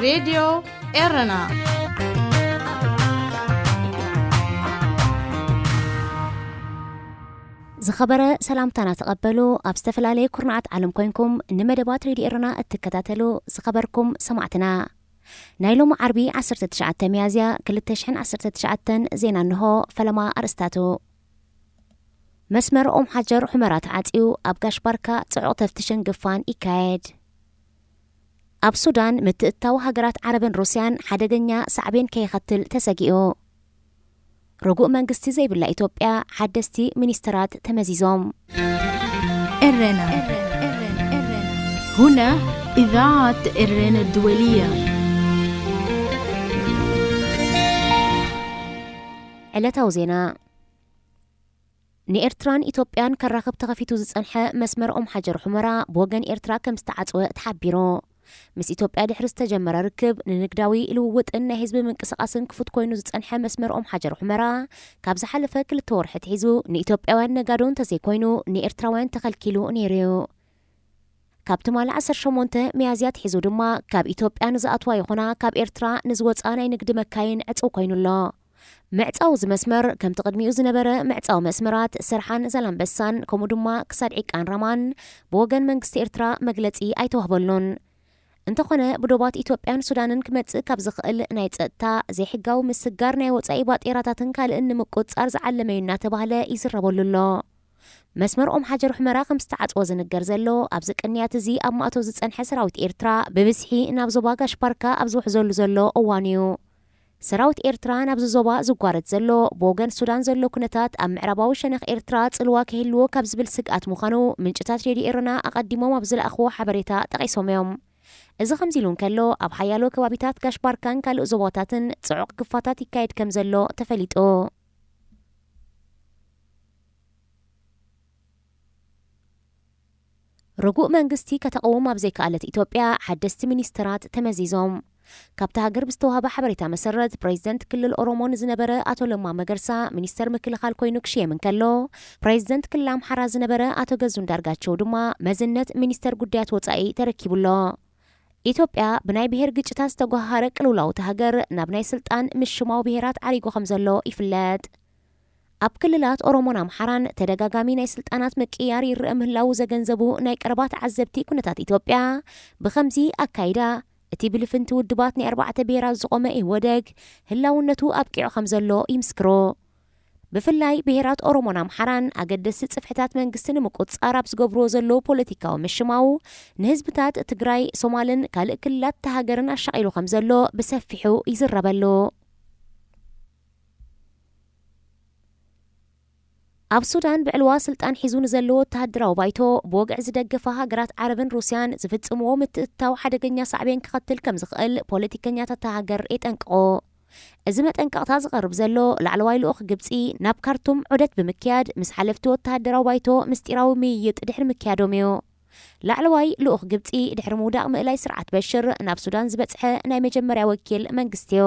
ሬድዮ ኤረና። ዝኸበረ ሰላምታና ተቐበሉ። ኣብ ዝተፈላለየ ኩርናዓት ዓለም ኮይንኩም ንመደባት ሬድዮ ኤረና እትከታተሉ ዝኸበርኩም ሰማዕትና፣ ናይ ሎሚ ዓርቢ ዓሰርተ ትሽዓተ ሚያዝያ ክልተ ሽሕን ዓሰርተ ትሽዓተን ዜና እንሆ። ፈለማ ኣርእስታቱ። መስመር ኦም ሓጀር ሑመራ ተዓጽዩ፣ ኣብ ጋሽ ባርካ ጽዑቕ ተፍትሽን ግፋን ይካየድ። ኣብ ሱዳን ምትእትታው ሃገራት ዓረብን ሩስያን ሓደገኛ ሳዕቤን ከየኸትል ተሰጊኡ። ርጉእ መንግስቲ ዘይብላ ኢትዮጵያ ሓደስቲ ሚኒስተራት ተመዚዞም። ኤረና። هنا إذاعة إرنا الدولية. ዕለታዊ ዜና። ንኤርትራን ኢትዮጵያን ከራኽብ ተኸፊቱ ዝጸንሐ መስመር ኦም ሓጀር ሑመራ ብወገን ኤርትራ ከም ዝተዓጽወ ተሓቢሩ። ምስ ኢትዮጵያ ድሕሪ ዝተጀመረ ርክብ ንንግዳዊ ልውውጥን ናይ ህዝቢ ምንቅስቓስን ክፉት ኮይኑ ዝጸንሐ መስመር ኦም ሓጀር ሑመራ ካብ ዝሓለፈ ክልተ ወርሒ ኣትሒዙ ንኢትዮጵያውያን ነጋዶ እንተዘይኮይኑ ንኤርትራውያን ተኸልኪሉ ነይሩ እዩ። ካብ ትማሊ ዓሰርተ ሸሞንተ ሚያዝያ ኣትሒዙ ድማ ካብ ኢትዮጵያ ንዝኣትዋ ይኹና ካብ ኤርትራ ንዝወጻ ናይ ንግዲ መካይን ዕጹው ኮይኑ ኣሎ። ምዕጻው እዚ መስመር፣ ከምቲ ቅድሚኡ ዝነበረ ምዕጻው መስመራት ስርሓን ዛላምበሳን፣ ከምኡ ድማ ክሳድ ዒቃን ራማን ብወገን መንግስቲ ኤርትራ መግለጺ ኣይተዋህበሉን። እንተኾነ፣ ብዶባት ኢትዮጵያን ሱዳንን ክመጽእ ካብ ዝኽእል ናይ ጸጥታ፣ ዘይሕጋዊ ምስጋር ናይ ወጻኢ ባጤራታትን ካልእን ንምቁጽጻር ዝዓለመ እዩ እናተባህለ ይዝረበሉ ኣሎ። መስመር ኦም ሓጀር ሑመራ ከም ዝተዓጽወ ዝንገር ዘሎ፣ ኣብዚ ቅንያት እዚ ኣብ ማእቶ ዝጸንሐ ሰራዊት ኤርትራ ብብዝሒ ናብ ዞባ ጋሽ ባርካ ኣብ ዝውሕዘሉ ዘሎ እዋን እዩ። ሰራዊት ኤርትራ ናብዚ ዞባ ዝጓረድ ዘሎ፣ ብወገን ሱዳን ዘሎ ኩነታት ኣብ ምዕራባዊ ሸነኽ ኤርትራ ጽልዋ ክህልዎ ካብ ዝብል ስግኣት ምዃኑ ምንጭታት ሬድዮ ኤረና ኣቐዲሞም ኣብ ዝለኣኽዎ ሓበሬታ ጠቒሶም እዮም። እዚ ከምዚ ኢሉ እንከሎ፣ ኣብ ሓያሎ ከባቢታት ጋሽ ባርካን ካልእ ዞባታትን ጽዑቕ ግፋታት ይካየድ ከም ዘሎ ተፈሊጡ። ርጉእ መንግስቲ ከተቕውም ኣብ ዘይከኣለት ኢትዮጵያ ሓደስቲ ሚኒስተራት ተመዚዞም። ካብታ ሃገር ብዝተዋህበ ሓበሬታ መሰረት፣ ፕሬዚደንት ክልል ኦሮሞ ንዝነበረ ኣቶ ለማ መገርሳ ሚኒስተር ምክልኻል ኮይኑ ክሽየም እንከሎ፣ ፕሬዚደንት ክልል ኣምሓራ ዝነበረ ኣቶ ገዙ እንዳርጋቸው ድማ መዝነት ሚኒስተር ጉዳያት ወጻኢ ተረኪቡ ኣሎ። ኢትዮጵያ ብናይ ብሄር ግጭታት ዝተጓሃረ ቅልውላውቲ ሃገር ናብ ናይ ስልጣን ምሽማው ብሄራት ዓሪጉ ከም ዘሎ ይፍለጥ። ኣብ ክልላት ኦሮሞን ኣምሓራን ተደጋጋሚ ናይ ስልጣናት ምቅያር ይረአ ምህላዉ ዘገንዘቡ ናይ ቀረባ ተዓዘብቲ፣ ኩነታት ኢትዮጵያ ብኸምዚ ኣካይዳ፣ እቲ ብልፍንቲ ውድባት ናይ ኣርባዕተ ብሄራት ዝቖመ ኢህወደግ ህላውነቱ ኣብቂዑ ከም ዘሎ ይምስክሩ። ብፍላይ ብሄራት ኦሮሞን ኣምሓራን ኣገደስቲ ጽፍሕታት መንግስቲ ንምቁጽጻር ኣብ ዝገብርዎ ዘለዉ ፖለቲካዊ ምሽማው፣ ንህዝብታት ትግራይ፣ ሶማልን ካልእ ክልላት እታ ሃገርን ኣሻቒሉ ከም ዘሎ ብሰፊሑ ይዝረበሉ። ኣብ ሱዳን ብዕልዋ ስልጣን ሒዙ ንዘሎ ወተሃደራዊ ባይቶ ብወግዒ ዝደገፋ ሃገራት ዓረብን ሩስያን ዝፍጽምዎ ምትእትታው ሓደገኛ ሳዕቤን ክኸትል ከም ዝኽእል ፖለቲከኛታት እታ ሃገር የጠንቅቑ። እዚ መጠንቀቕታ ዝቐርብ ዘሎ ላዕለዋይ ልኡኽ ግብጺ ናብ ካርቱም ዑደት ብምክያድ ምስ ሓለፍቲ ወተሃደራዊ ባይቶ ምስጢራዊ ምይይጥ ድሕሪ ምክያዶም እዩ። ላዕለዋይ ልኡኽ ግብጺ ድሕሪ ምውዳቕ ምእላይ ስርዓት በሽር ናብ ሱዳን ዝበጽሐ ናይ መጀመርያ ወኪል መንግስቲ እዩ።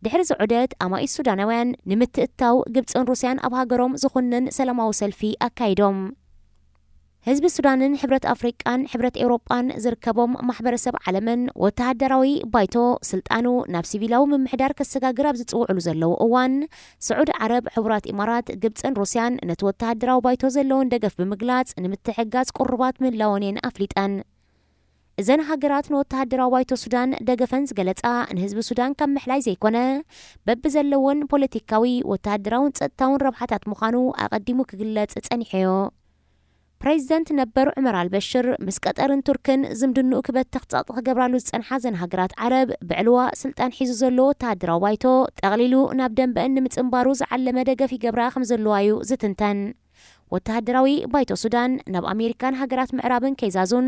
ድሕሪ እዚ ዑደት ኣማኢት ሱዳናውያን ንምትእትታው ግብጽን ሩስያን ኣብ ሃገሮም ዝኹንን ሰላማዊ ሰልፊ ኣካይዶም። ህዝቢ ሱዳንን ሕብረት ኣፍሪቃን ሕብረት ኤውሮጳን ዝርከቦም ማሕበረሰብ ዓለምን ወተሃደራዊ ባይቶ ስልጣኑ ናብ ሲቪላዊ ምምሕዳር ከሰጋግር ኣብ ዝጽውዕሉ ዘለዉ እዋን፣ ስዑዲ ዓረብ፣ ሕቡራት ኢማራት፣ ግብጽን ሩስያን ነቲ ወተሃደራዊ ባይቶ ዘለወን ደገፍ ብምግላጽ ንምትሕግጋዝ ቅሩባት ምህላወን እየን ኣፍሊጠን። እዘን ሃገራት ንወተሃደራዊ ባይቶ ሱዳን ደገፈን ዝገለጻ ንህዝቢ ሱዳን ካብ ምሕላይ ዘይኮነ፣ በብዘለወን ፖለቲካዊ፣ ወተሃደራውን ጸጥታውን ረብሓታት ምዃኑ ኣቐዲሙ ክግለጽ ጸኒሑ እዩ። ፕሬዚደንት ነበር ዑመር ኣልበሽር ምስ ቀጠርን ቱርክን ዝምድንኡ ክበትኽ ጸቕጢ ክገብራሉ ዝጸንሓ እዘን ሃገራት ዓረብ፣ ብዕልዋ ስልጣን ሒዙ ዘሎ ወተሃደራዊ ባይቶ ጠቕሊሉ ናብ ደንበአን ንምጽንባሩ ዝዓለመ ደገፍ ይገብራ ከም ዘለዋ እዩ ዝትንተን። ወተሃደራዊ ባይቶ ሱዳን ናብ ኣሜሪካን ሃገራት ምዕራብን ከይዛዙን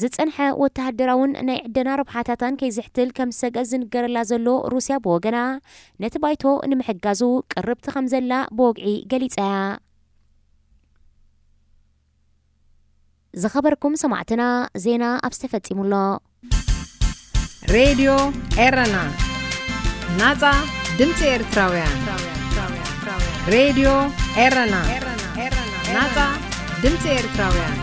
ዝጸንሐ ወተሃደራውን ናይ ዕደና ረብሓታታን ከይዝሕትል ከም ዝሰግአ ዝንገረላ ዘሎ ሩስያ ብወገና፣ ነቲ ባይቶ ንምሕጋዙ ቅርብቲ ከም ዘላ ብወግዒ ገሊጻ እያ። ዝኸበርኩም ሰማዕትና፣ ዜና ኣብዚ ተፈጺሙ ኣሎ። ሬድዮ ኤረና፣ ናጻ ድምጺ ኤርትራውያን። ሬድዮ ኤረና፣ ናጻ ድምጺ ኤርትራውያን።